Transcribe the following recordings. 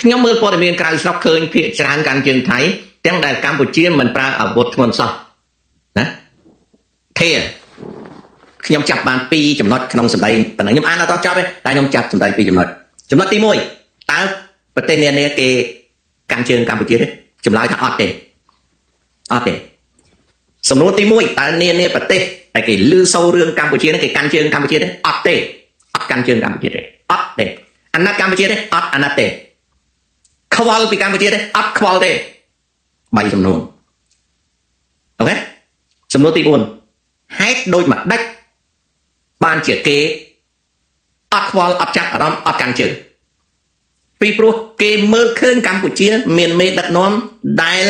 ខ្ញុំមើលព័ត៌មានក្រៅស្រុកឃើញភាគច្រើនកាន់ជើងថៃទាំងដែលកម្ពុជាមិនប្រើអាវុធធ្ងន់សោះណាធាខ្ញុំចាប់បាន2ចំណុចក្នុងសម្ដីប៉ុណ្ណឹងខ្ញុំអានអត់តចប់ទេតែខ្ញុំចាប់សម្ដី2ចំណុចចំណុចទី1តើប្រទេសនានាគេកាន់ជើងកម្ពុជាទេចម្លើយថាអត់ទេអត់ទេសំណួរទី1តើនានាប្រទេសតែគេលឺសូររឿងកម្ពុជានេះគេកាន់ជើងកម្ពុជាទេអត់ទេអត់កាន់ជើងកម្ពុជាទេអត់ទេអាណត្តិកម្ពុជាទេអត់អាណត្តិទេខ្វល់ពីកម្ពុជាទេអត់ខ្វល់ទេបីសំណួរ OK សំណួរទី4ហេតុដូចម្ដេចបានជាគេអត់ខ្វល់អត់ចាប់អារម្មណ៍អត់កាន់ជើងពីព្រោះគេមើលឃើញកម្ពុជា មានមេដឹកនាំដែល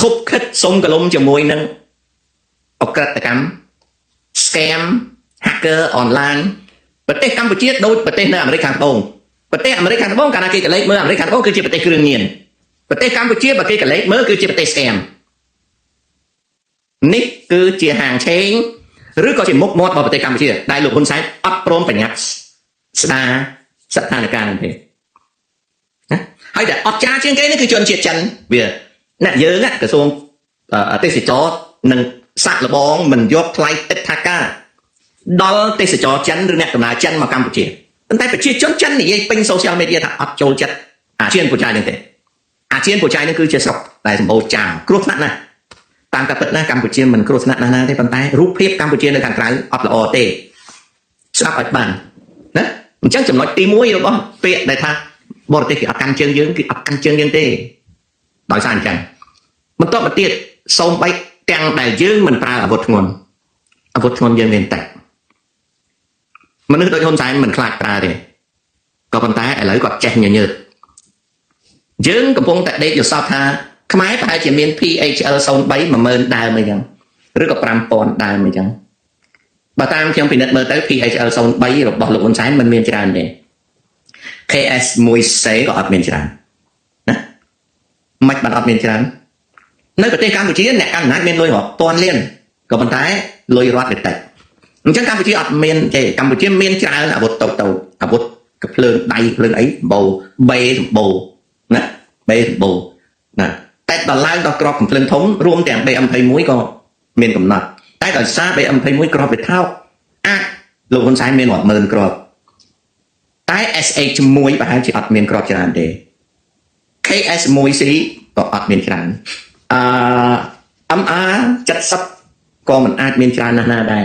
ខុបខិតសុំកលុំជាមួយនឹងអក្រិតកម្ម scam hacker online ប្រទេសកម្ពុជាដូចប្រទេសនៅអាមេរិកខាងត្បូងប្រទេសអាមេរិកខាងត្បូងកាលណាគេកលេចមើលអាមេរិកខាងត្បូងគឺជាប្រទេសគ្រឿងញៀនប្រទេសកម្ពុជាបើគេកលេចមើលគឺជាប្រទេស scam នេះគឺជាហាងឆេងឬក៏ជាមុខមាត់របស់ប្រទេសកម្ពុជាដែលលោកហ៊ុនសែនអត់ព្រមប្រញាប់ស្ដារស្ថានភាពនោះទេណាហើយតែអត់ចាជាងគេនេះគឺជនជាតិចិនវាអ្នកយើងក្រសួងទេសចរនិងសាក់លបងមិនយកថ្លៃទឹកថាការដល់ទេសចរចិនឬអ្នកដំណើរចិនមកកម្ពុជាប៉ុន្តែប្រជាជនចិននិយាយពេញ social media ថាអត់ចូលចិត្តអាស៊ានពូចាយនឹងទេអាស៊ានពូចាយនឹងគឺជាស្រុកដែលសម្បូរចាវគ្រោះថ្នាក់ណាស់តាមការពិតណាកម្ពុជាមិនគ្រោះថ្នាក់ណាស់ណាទេប៉ុន្តែរូបភាពកម្ពុជានៅខាងក្រៅអត់ល្អទេស្ដាប់ឲ្យបានណាអញ្ចឹងចំណុចទី1របស់ពាក្យដែលថាបរទេសគេអត់កាន់ជើងយើងគឺអត់កាន់ជើងយើងទេដោយសារអញ្ចឹងបន្តមកទៀតសូមបីទាំងដែលយើងមិនប្រើអាវុធធ្ងន់អាវុធធ្ងន់យើងមានតិចមនុស្សដូចហ៊ុនសែនមិនខ្លាចប្រើទេក៏ប៉ុន្តែឥឡូវគាត់ចេះញញើតយើងកំពុងតែដេកយល់សពថាខ្មែរប្រហែលជាមាន PHL 03 10000ដើមអីចឹងឬក៏5000ដើមអីចឹងបើតាមខ្ញុំពិនិត្យមើលទៅ PHL 03របស់លោកហ៊ុនសែនមិនមានច្រើនទេ KS 1C ក៏អត់មានច្រើនណាមិនបានអត់មានច្រើននៅប្រទេសកម្ពុជាអ្នកកាន់អំណាចមានលុយរាប់ពាន់លានក៏ប៉ុន្តែលុយរដ្ឋវាតិចអញ្ចឹងកម្ពុជាអត់មានទេកម្ពុជាមានច្រើនអាវុធតូចតូចអាវុធកភ្លើងដៃភ្លើងអីសម្បូបេសម្បូណាបេសម្បូណាតែដល់ឡើងដល់ក្របកំភ្លើងធំរួមទាំង BM21 ក៏មានកំណត់តែដោយសារ BM21 ក្របវាថោកអាចលោកហ៊ុនសែនមានរាប់ម៉ឺនគ្រាប់តែ SH1 ប្រហែលជាអត់មានគ្រាប់ច្រើនទេ KS1C ក៏អត់មានច្រើនអឺ MR 70ក៏មិនអាចមានច្រើនណាស់ណាដែរ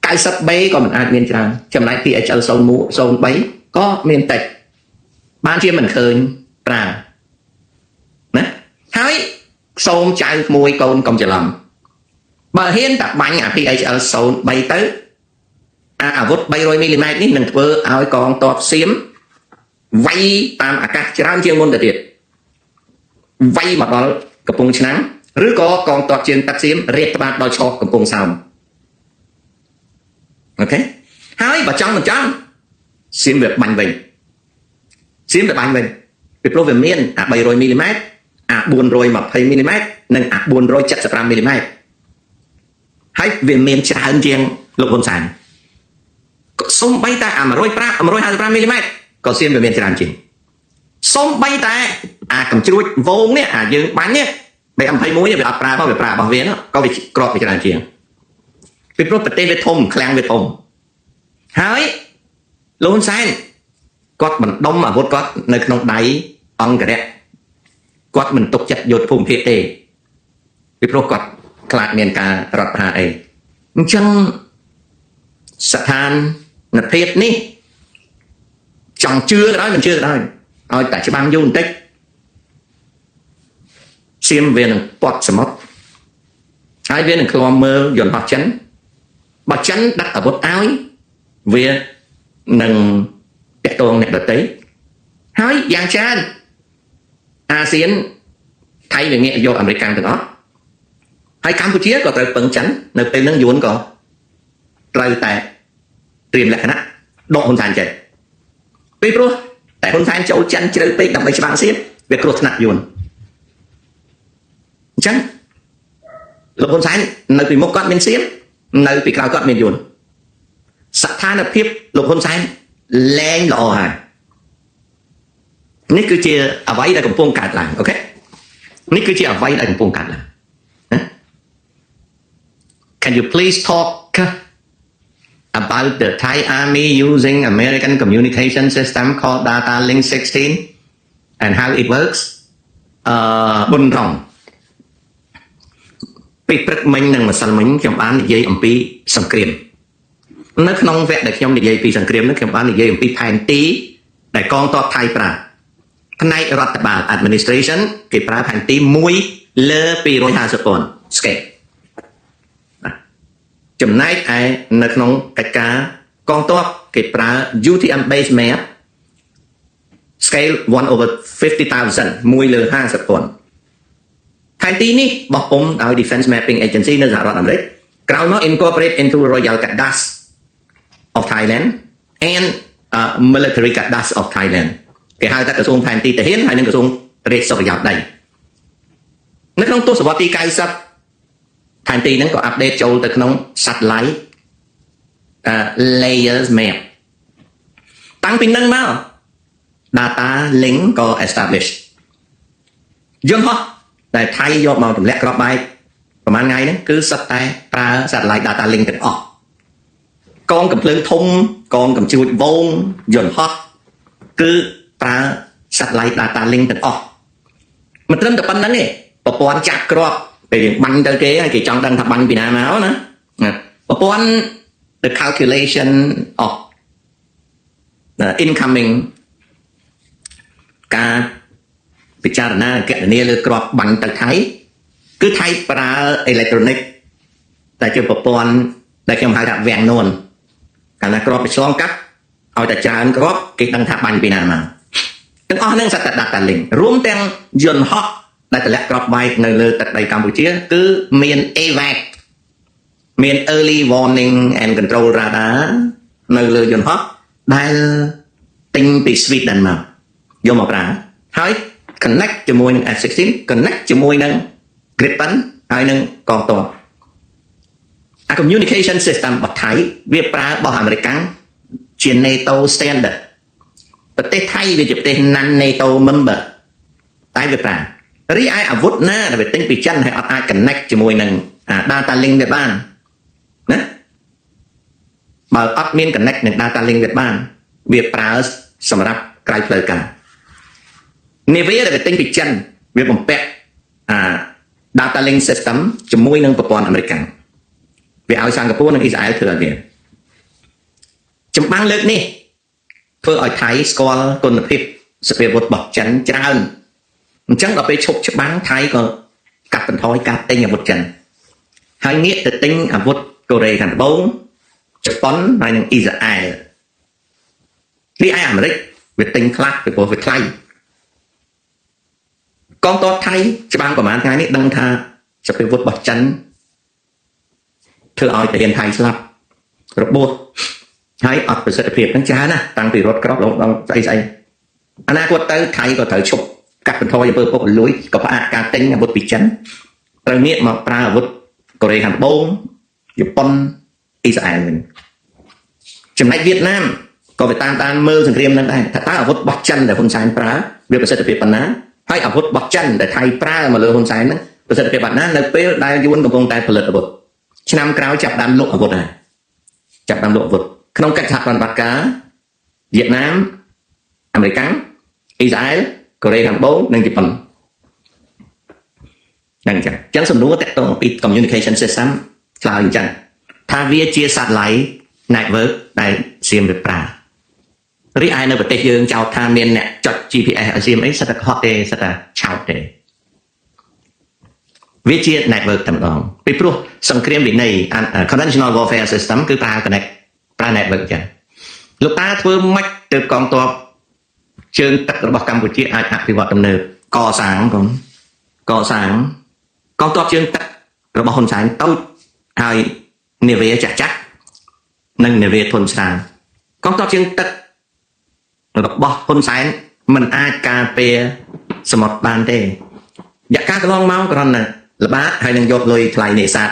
90B ក៏មិនអាចមានច្រើនចំណែក PHL 01 03ក៏មានតិចបានជាមិនឃើញប្រើណាហើយសូមចៅក្មួយកូនកុំច្រឡំបើហ៊ានតែបាញ់អា PHL 03ទៅអាអាវុធ300មីលីម៉ែត្រនេះនឹងធ្វើឲ្យកងទ័ពសៀមវាយតាមអាកាសច្រើនជាងមុនទៅទៀតវាយមកដល់កំពង់ឆ្នាំងឬក៏កងទ័ពជើងទឹកសៀមរៀបត្បាតដល់ឆោកកំពង់សោម OK ហើយបើចង់មិនចង់សៀមវាបាញ់វិញសៀមវាបាញ់វិញពីព្រោះវាមានអា300មីលីម៉ែត្រអា420មីលីម៉ែត្រនិងអា475មីលីម៉ែត្រហើយវាមានច្រើនជាងលោកហ៊ុនសែនសំបីតែអា105 155មីលីម៉ែត្រក៏សៀមវាមានច្រើនជាងសំបីតែអាកំជ្រួចវងនេះអាយើងបាញ់នេះ BM21 នេះវាអត់ប្រើផងវាប្រើរបស់វាក៏វាក្របវាច្រើនជាងពីព្រោះប្រទេសវាធំឃ្លាំងវាធំហើយលោកហ៊ុនសែនគាត់បណ្ដុំអាវុធគាត់នៅក្នុងដៃអង្គរៈគាត់មិនទុកចិត្តយោធភូមិភាគទេពីព្រោះគាត់ខ្លាចមានការរដ្ឋប្រហារអីអញ្ចឹងស្ថានភាពនេះចង់ជឿក៏ដោយមិនជឿក៏ដោយឲ្យតែច្បាំងយូរបន្តិចសៀមវានឹងពាត់សមុទ្រហើយវានឹងឃ្លាំមើលយន្តហោះចិនបើចិនដាក់អាវុធឲ្យវានឹងតាក់ទងអ្នកដទៃហើយយ៉ាងច្រើនអាស៊ានថៃវាងាកយកអាមេរិកទាំងអស់ហើយកម្ពុជាក៏ត្រូវពឹងចិននៅពេលហ្នឹងយួនក៏ត្រូវតែត្រៀមលក្ខណៈដកហ៊ុនសែនចេញពីព្រោះតែហ៊ុនសែនចូលចិនជ្រៅពេកដើម្បីច្បាំងសៀមវាគ្រោះថ្នាក់យួនអញ្ចឹងលោកហ៊ុនសែននៅពីមុខគាត់មានសៀមនៅពីក្រោយគាត់មានយួនស្ថានភាពលោកហ៊ុនសែនលែងល្អហើយ នេះគឺជាអ្វីដែលកំពុងកើតឡើង okay នេះគឺជាអ្វីដែលកំពុងកើតឡើងណា Can you please talk about the Thai army using American communication system called Data Link 16 and how it works? អឺប៊ុនរងពីព្រឹកមិញនិងម្សិលមិញខ្ញុំបាននិយាយអំពីសង្គ្រាមនៅក្នុងវគ្គដែលខ្ញុំនិយាយពីសង្គ្រាមនោះខ្ញុំបាននិយាយអំពីផែនទីដែលកងទ័ពថៃប្រើផ្នែករដ្ឋបាល administration គេប្រើផែនទី1លើ250ពាន់ scale ចំណែកឯនៅក្នុងកិច្ចការកងទ័ពគេប្រើ UTM base map scale 1 over 50,000 1លើ50ពាន់ផែនទីនេះបោះពុម្ពដោយ Defense Mapping Agency នៅសហរដ្ឋអាមេរិកក្រោយមក incorporate into Royal Cadastre of Thailand and Military Cadastre of Thailand គេហៅថាក្រសួងផែនទីទាហានហើយនិងក្រសួងរាជសុរិយោដីនៅក្នុងទសវត្សរ៍ទី90ផែនទីហ្នឹងក៏update ចូលទៅក្នុង satellite layers map តាំងពីហ្នឹងមក data link ក៏ establish យន្តហោះដែលថៃយកមកទម្លាក់គ្រាប់បែកប្រហែលថ្ងៃហ្នឹងគឺសុទ្ធតែប្រើ satellite data link ទាំងអស់កងកំភ្លើងធំកងកំជ្រួចវងយន្តហោះគឺប្រើ satellite data link ទាំងអស់មិនត្រឹមតែប៉ុណ្្នឹងទេប្រព័ន្ធចាប់គ្រាប់ពេលយើងបាញ់ទៅគេហើយគេចង់ដឹងថាបាញ់ពីណាមកណាប្រព័ន្ធ the calculation of the incoming ការពិចារណាគណនាលើគ្រាប់បាញ់ទៅថៃគឺថៃប្រើអេឡិចត្រូនិកតែជាប្រព័ន្ធដែលខ្ញុំហៅថាវាំងនួនកាលណាគ្រាប់ទៅឆ្លងកាត់ឲ្យតែច្រើនគ្រាប់គេដឹងថាបាញ់ពីណាមកទាំងអស់ហ្នឹងសុទ្ធតែ data link រួមទាំងយន្តហោះដែលទម្លាក់គ្រាប់បែកនៅលើទឹកដីកម្ពុជា គឺមាន AWAC មាន early warning and control radar នៅលើយន្តហោះដែលទិញពី Sweden មកយកមកប្រើហើយ connect ជាមួយនឹង F16 connect ជាមួយនឹង Gripen ហើយនឹងកងទ័ពអា communication system របស់ថៃវាប្រើរបស់អាមេរិកជា NATO standard ប្រទេសថៃវាជាប្រទេស non NATO member តែវាប្រើរីឯអាវុធណាដែលវាទិញពីចិនហើយអត់អាច connect ជាមួយនឹង data link វាបានណាបើអត់មាន connect នឹង data link វាបានវាប្រើសម្រាប់ក្រៅផ្លូវការនាវាដែលវាទិញពីចិនវាបំពាក់អា data link system ជាមួយនឹងប្រព័ន្ធអាមេរិកវាឲ្យសិង្ហបុរីនិងអ៊ីស្រាអែលធ្វើឲ្យវាចម្បាំងលើកនេះធ្វើឲ្យថៃស្គាល់គុណភាពសព្វាវុធរបស់ចិនច្រើនអញ្ចឹងដល់ពេលឈប់ច្បាំងថៃក៏កាត់បន្ថយការទិញអាវុធចិនហើយងាកទៅទិញអាវុធកូរ៉េខាងត្បូងជប៉ុនហើយនិងអ៊ីស្រាអែលរីឯអាមេរិកវាទិញខ្លះពីព្រោះវាថ្លៃកងទ័ពថៃច្បាំងប្រហែលថ្ងៃនេះដឹងថាសព្វាវុធរបស់ចិនធ្វើឲ្យទាហានថៃស្លាប់របួសហើយអត់ប្រសិទ្ធភាពហ្នឹងច្រើនណាស់តាំងពីរថក្រោះរហូតដល់ស្អីស្អីអនាគតទៅថៃក៏ត្រូវឈប់កាត់បន្ថយអំពើពុករលួយក៏ផ្អាកការទិញអាវុធពីចិនត្រូវងាកមកប្រើអាវុធកូរ៉េខាងត្បូងជប៉ុនអ៊ីស្រាអែលវិញចំណែកវៀតណាមក៏វាតាមដានមើលសង្គ្រាមនឹងដែរថាតើអាវុធរបស់ចិនដែលហ៊ុនសែនប្រើវាប្រសិទ្ធភាពប៉ុណ្ណាហើយអាវុធរបស់ចិនដែលថៃប្រើមកលើហ៊ុនសែនហ្នឹងប្រសិទ្ធភាពប៉ុណ្ណានៅពេលដែលយួនកំពុងតែផលិតអាវុធឆ្នាំក្រោយចាប់ដើមលក់អាវុធហើយចាប់ដើមលក់អាវុធក្នុងកិច្ចសហប្រតិបត្តិការវៀតណាមអាមេរិកអ៊ីស្រាអែលកូរ៉េខាងត្បូងនិងជប៉ុនហ្នឹងអញ្ចឹងអញ្ចឹងសំណួរតាក់ទងអំពី communication system ឆ្លើយអញ្ចឹងថាវាជា satellite network ដែលសៀមវាប្រើរីឯនៅប្រទេសយើងចោទថាមានអ្នកចុច GPS ឲ្យសៀមអីសិតតែកុហកទេសឹតតែឆោតទេវាជា network តែម្ដងពីព្រោះសង្គ្រាមវិន័យ conventional warfare system គឺប្រើ connect ប្រើ network អញ្ចឹងលោកតាធ្វើម៉េចទើបកងទ័ពជើងទឹករបស់កម្ពុជាអាចអភិវឌ្ឍទំនើបកសាងកូនកសាងកងទ័ពជើងទឹករបស់ហ៊ុនសែនតូចហើយនាវាចាស់ចាស់និងនាវាធុនស្រាលកងទ័ពជើងទឹករបស់ហ៊ុនសែនមិនអាចការពារសមុទ្របានទេយៈការកន្លងមកគ្រាន់តែល្បាតហើយនឹងយកលុយថ្លៃនេសាទ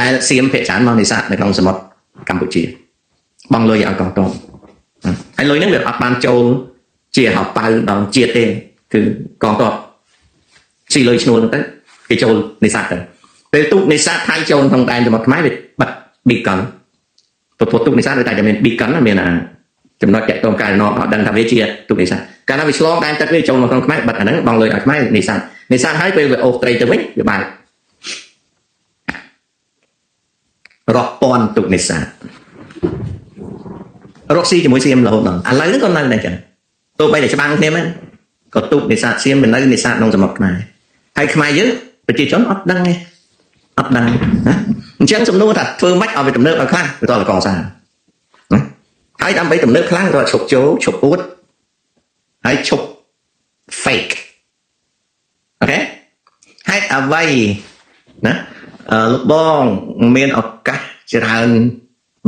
ដែលសៀមភាគច្រើនមកនេសាទនៅក្នុងសមុទ្រកម្ពុជាបង់លុយឲ្យកងទ័ពហើយលុយហ្នឹងវាអត់បានចូលជា ជាហប៉ៅដល់ជាតិទេគឺកងទ័ពស៊ីលុយឈ្នួលហ្នឹងទៅគេចូលនេសាទទៅពេលទូកនេសាទថៃចូលក្នុងដែនសមុទ្រខ្មែរវាបិទប៊ីកុនព្រោះទូកនេសាទវាតែមានប៊ីកុនមានអាចំណុចតាក់ទងកាយណអត់ដឹងថាវាជាទូកនេសាទកាលណាវាឆ្លងដែនទឹកវាចូលមកក្នុងខ្មែរបិទអាហ្នឹងបងលុយឲ្យខ្មែរនេសាទនេសាទហើយពេលវាអូសត្រីទៅវិញវាបើករាប់ពាន់ទូកនេសាទរកស៊ីជាមួយសៀមរហូតដល់ឥឡូវហ្នឹងក៏នៅដែរចឹងទោះបីតែច្បាំងគ្នាមែនក៏ទូកនេសាទសៀមវានៅនេសាទក្នុងសមុទ្រខ្មែរហើយខ្មែរយើងប្រជាជនអត់ដឹងទេអត់ដឹងណាអញ្ចឹងសំណួរថាធ្វើម៉េចឲ្យវាទំនើបឲ្យខ្លាំងវាតលកសាងណាហើយដើម្បីទំនើបខ្លាំងក៏ឈប់ចូលឈប់អួតហើយឈប់ fake OK ហេតុអ្វីណាអឺលោកបងមានឱកាសច្រើន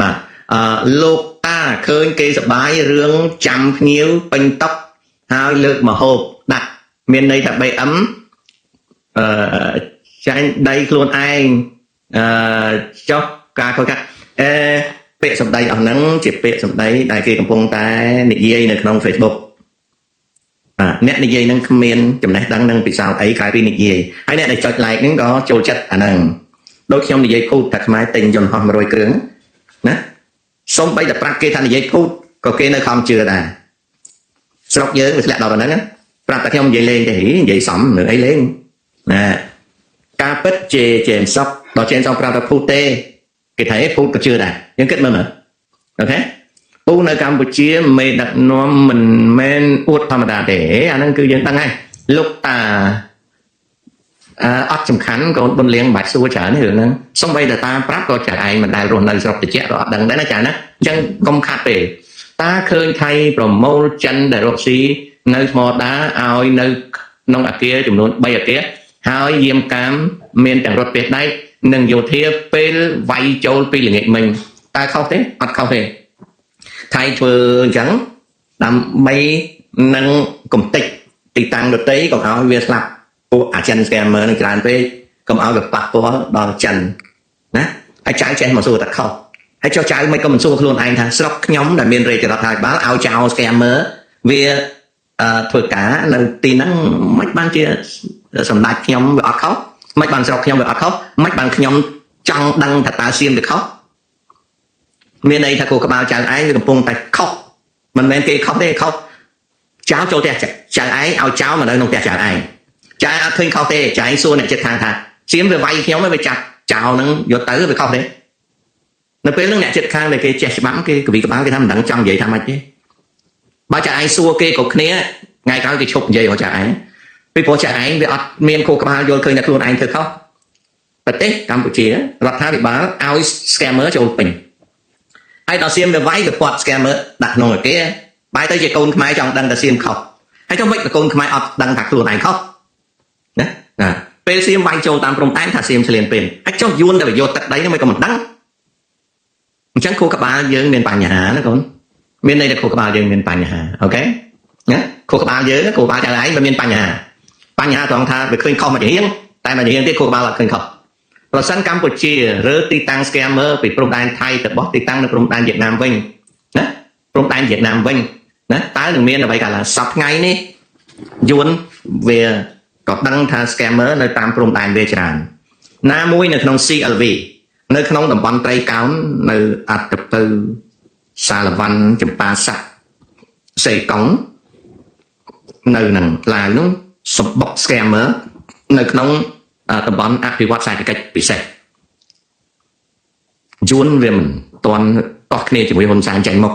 បាទអឺលោកតាឃើញគេសបាយរឿងចាំភ្ញៀវពេញតុកហើយលើកមកហូបដាក់មានន័យថា BM អឺចាញ់ដីខ្លួនឯងអឺចុះការខូចខាតអេពាក្យសម្ដីអស់ហ្នឹងជាពាក្យសម្ដីដែលគេកំពុងតែនិយាយនៅក្នុង Facebook បាទអ្នកនិយាយនឹងគ្មានចំណេះដឹងនឹងពិសោធន៍អីក្រៅពីនិយាយហើយអ្នកដែលចុច like ហ្នឹងក៏ចូលចិត្តអាហ្នឹងដូចខ្ញុំនិយាយភូតថាខ្មែរទិញយន្តហោះ100គ្រឿងណាសូម្បីតែប្រាប់គេថានិយាយភូតក៏គេនៅខំជឿដែរស្រុកយើងវាធ្លាក់ដល់ប៉ុណ្ណឹងណាប្រាប់តែខ្ញុំនិយាយលេងទេនិយាយសំនឹងអីលេងណាការពិតជាជេមសុកដល់ជេមសុកប្រាប់ថាភូតទេគេថាអេភូតក៏ជឿដែរយើងគិតមើលមើល OK ពូនៅកម្ពុជាមេដឹកនាំមិនមែនអួតធម្មតាទេអាហ្នឹងគឺយើងដឹងហើយលោកតាអឺអត់សំខាន់កូនបុនលៀងមិនបាច់សួរច្រើនទេរឿងហ្នឹងសំបីតែតាប្រាប់ក៏ចៅឯងមិនដែលរស់នៅស្រុកតិចក៏អត់ដឹងដែរណាចាណាអញ្ចឹងកុំខាត់ទេតាឃើញថៃប្រមូលចិនដែលរកស៊ីនៅថ្មដាឲ្យនៅក្នុងអាគារចំនួន3អាគារហើយយាមកាមមានទាំងរថពេះដែកនិងយោធាពេលវាយចូលពីល្ងាចមិញតើខុសទេអត់ខុសទេ ថៃធ្វើអញ្ចឹងដើម្បីនឹងកំតិចទីតាំងដតីកុំឲ្យវាស្លាប់ពួកអាចិន scammer នឹងច្រើនពេកកុំឲ្យវាប៉ះពាល់ដល់ចិនណាហើយចៅចេះមកសួរតែខុសហើយចុះចៅមិនក៏មិនសួរខ្លួនឯងថាស្រុកខ្ញុំដែលមានរាជរដ្ឋាភិបាលឲ្យចៅ scammer វាអឺធ្វើការនៅទីហ្នឹងមិនបានជាសម្ដេចខ្ញុំវាអត់ខុសមិនបានស្រុកខ្ញុំវាអត់ខុសមិនបានខ្ញុំចង់ដឹងថាតើសៀមវាខុស មានន័យថាគូក្បាលចៅឯងវាកំពុងតែខុសមិនមែនគេខុសទេខុសចៅចូលផ្ទះចៅឯងឲ្យចៅមកនៅក្នុងផ្ទះចៅឯងចៅអត់ឃើញខុសទេចៅឯងសួរអ្នកចិត្តខាងថាសៀមវាវាយខ្ញុំវាចាប់ចៅហ្នឹងយកទៅវាខុសទេនៅពេលហ្នឹងអ្នកចិត្តខាងដែលគេចេះច្បាប់គេកវីក្បាលគេថាមិនដឹងចង់និយាយថាម៉េចទេបើចៅឯងសួរគេក៏គ្នាថ្ងៃក្រោយគេឈប់និយាយរបស់ចៅឯងពីព្រោះចៅឯងវាអត់មានគូក្បាលយល់ឃើញថាខ្លួនឯងធ្វើខុសប្រទេសកម្ពុជារដ្ឋាភិបាលឲ្យ scammer ចូលពេញ ហើយដល់សៀមវាវាយវាពាត់ scammer ដាក់ក្នុងអាគារបែរទៅជាកូនខ្មែរចង់ដឹងថាសៀមខុសហើយទៅមិនកូនខ្មែរអត់ដឹងថាខ្លួនឯងខុសណាណាពេលសៀមវាយចូលតាមព្រំដែនថាសៀមឆ្លៀនពេលហើយចុះយួនតែយកទឹកដីហ្នឹងមិនក៏មិនដឹងអញ្ចឹងខួរក្បាលយើងមានបញ្ហាណាកូនមានន័យថាខួរក្បាលយើងមានបញ្ហា OK ណាខួរក្បាលយើងខួរក្បាលចៅឯងវាមានបញ្ហាបញ្ហាត្រង់ថាវាឃើញខុសមួយជាងតែមួយជាងទៀតខួរក្បាលអត់ឃើញខុសប្រសិនកម្ពុជារើទីតាំង scammer ពីព្រំដែនថៃទៅបោះទីតាំងនៅព្រំដែនវៀតណាមវិញណាព្រំដែនវៀតណាមវិញណាតើនឹងមានអ្វីកើតឡើងសប្តាហ៍ថ្ងៃនេះយួនវាក៏ដឹងថា scammer នៅតាមព្រំដែនវាច្រើនណាមួយនៅក្នុង CLV នៅក្នុងតំបន់ត្រីកោណនៅអត្តពៅសាលវ៉ាន់ចម្ប៉ាសាក់សេកុងនៅនឹងឡាវនោះសម្បុក scammer នៅក្នុងតំបន់អភិវឌ្ឍសេដ្ឋកិច្ចពិសេសយួនវាមិនតន់តោះគ្នាជាមួយហ៊ុនសែនចេញមក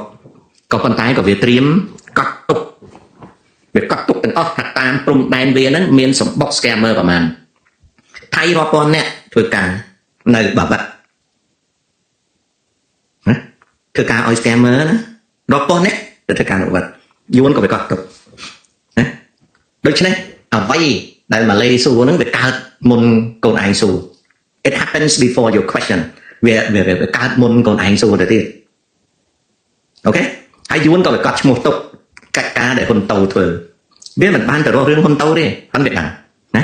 ក៏ប៉ុន្តែក៏វាត្រៀមកត់ទុកវាកត់ទុកទាំងអស់ថាតាមព្រំដែនវាហ្នឹងមានសម្បុក scammer ប្រហែលថៃរាប់ពាន់អ្នកធ្វើការនៅបាវិតណាធ្វើការឲ្យ scammer ណារាប់ពាន់អ្នកទៅធ្វើការនៅបាវិតយួនក៏វាកត់ទុកណាដូច្នេះអ្វីដែលម៉ាឡេសួរហ្នឹងវាកើតមុនកូនឯងសួរ It happens before your question វាវាវាកើតមុនកូនឯងសួរទៅទៀត OK ហើយយួនក៏វាកត់ឈ្មោះទុកកិច្ចការដែលហ៊ុនតូធ្វើវាមិនបានទៅរករឿងហ៊ុនតូទេហ្នឹងវាដឹងណា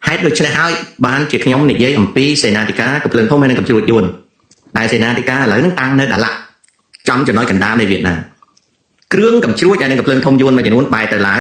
ហេតុដូច្នេះហើយបានជាខ្ញុំនិយាយអំពីសេនាធិការកំភ្លើងធំហើយនិងកំជ្រួចយួនតែសេនាធិការឥឡូវហ្នឹងតាំងនៅដាឡាក់ចំចំណុចកណ្ដាលនៃវៀតណាម គ្រឿងកំជ្រួចហើយនឹងកំភ្លើងធំយួនមួយចំនួនបែរទៅឡាវ។